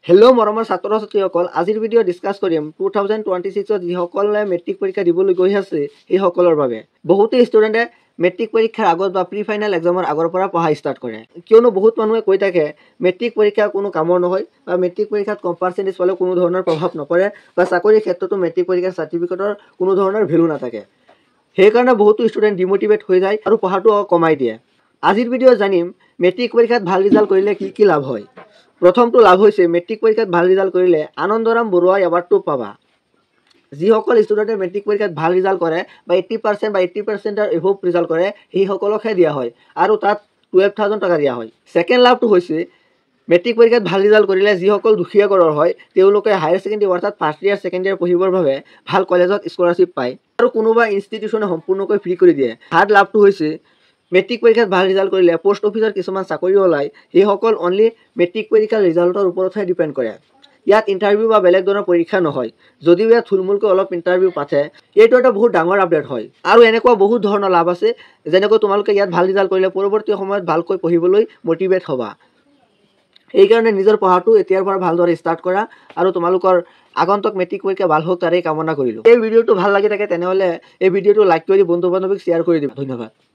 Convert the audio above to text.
Hello' মৰমৰ ছাত্ৰ ছাত্ৰীসকল, আজিৰ ভিডিঅ' ডিছকাছ কৰিম 2026ত যিসকলে মেট্ৰিক পৰীক্ষা দিবলৈ গৈ আছে সেইসকলৰ বাবে। বহুতো ষ্টুডেণ্টে মেট্ৰিক পৰীক্ষাৰ আগত বা প্ৰি ফাইনেল এক্সামৰ আগৰ পৰা পঢ়া ষ্টাৰ্ট কৰে, কিয়নো বহুত মানুহে কৈ থাকে মেট্ৰিক পৰীক্ষা কোনো কামৰ নহয় বা মেট্ৰিক পৰীক্ষাত কম পাৰ্চেণ্টেজ পালেও কোনো ধৰণৰ প্ৰভাৱ নপৰে বা চাকৰিৰ ক্ষেত্ৰতো মেট্ৰিক পৰীক্ষাৰ চাৰ্টিফিকেটৰ কোনো ধৰণৰ ভেলু নাথাকে। সেইকাৰণে বহুতো ষ্টুডেণ্ট ডিমটিভেট হৈ যায় আৰু পঢ়াটো কমাই দিয়ে। আজিৰ ভিডিঅ' জানিম মেট্ৰিক পৰীক্ষাত ভাল ৰিজাল্ট কৰিলে কি কি লাভ হয়। প্ৰথমটো লাভ হৈছে মেট্ৰিক পৰীক্ষাত ভাল ৰিজাল্ট কৰিলে আনন্দৰাম বৰুৱা এৱাৰ্ডটো পাবা। যিসকল ষ্টুডেণ্টে মেট্ৰিক পৰীক্ষাত ভাল ৰিজাল্ট কৰে বা 80% বা 80%ৰ এভভ ৰিজাল্ট কৰে সেইসকলকহে দিয়া হয় আৰু তাত 12,000 টকা দিয়া হয়। ছেকেণ্ড লাভটো হৈছে মেট্ৰিক পৰীক্ষাত ভাল ৰিজাল্ট কৰিলে যিসকল দুখীয়া ঘৰৰ হয় তেওঁলোকে হায়াৰ ছেকেণ্ডেৰী অৰ্থাৎ ফাৰ্ষ্ট ইয়েৰ ছেকেণ্ড ইয়েৰ পঢ়িবৰ বাবে ভাল কলেজত স্কলাৰশ্বিপ পায় আৰু কোনোবা ইনষ্টিটিউশ্যনে সম্পূৰ্ণকৈ ফ্ৰী কৰি দিয়ে। থাৰ্ড লাভটো হৈছে মেট্ৰিক পৰীক্ষাত ভাল ৰিজাল্ট কৰিলে পোষ্ট অফিচৰ কিছুমান চাকৰি ওলায়, সেইসকল অনলি মেট্ৰিক পৰীক্ষাৰ ৰিজাল্টৰ ওপৰতহে ডিপেণ্ড কৰে। ইয়াত ইণ্টাৰভিউ বা বেলেগ ধৰণৰ পৰীক্ষা নহয়, যদিও ইয়াত থুলমূলকৈ অলপ ইণ্টাৰভিউ পাতে। এইটো এটা বহুত ডাঙৰ আপডেট হয় আৰু এনেকুৱা বহুত ধৰণৰ লাভ আছে, যেনেকৈ তোমালোকে ইয়াত ভাল ৰিজাল্ট কৰিলে পৰৱৰ্তী সময়ত ভালকৈ পঢ়িবলৈ মটিভেট হ'বা। সেইকাৰণে নিজৰ পঢ়াটো এতিয়াৰ পৰা ভালদৰে ষ্টাৰ্ট কৰা আৰু তোমালোকৰ আগন্তুক মেট্ৰিক পৰীক্ষা ভাল হওক তাৰেই কামনা কৰিলোঁ। এই ভিডিঅ'টো ভাল লাগি থাকে তেনেহ'লে এই ভিডিঅ'টো লাইক কৰি বন্ধু বান্ধৱীক শ্বেয়াৰ কৰি দিবা। ধন্যবাদ।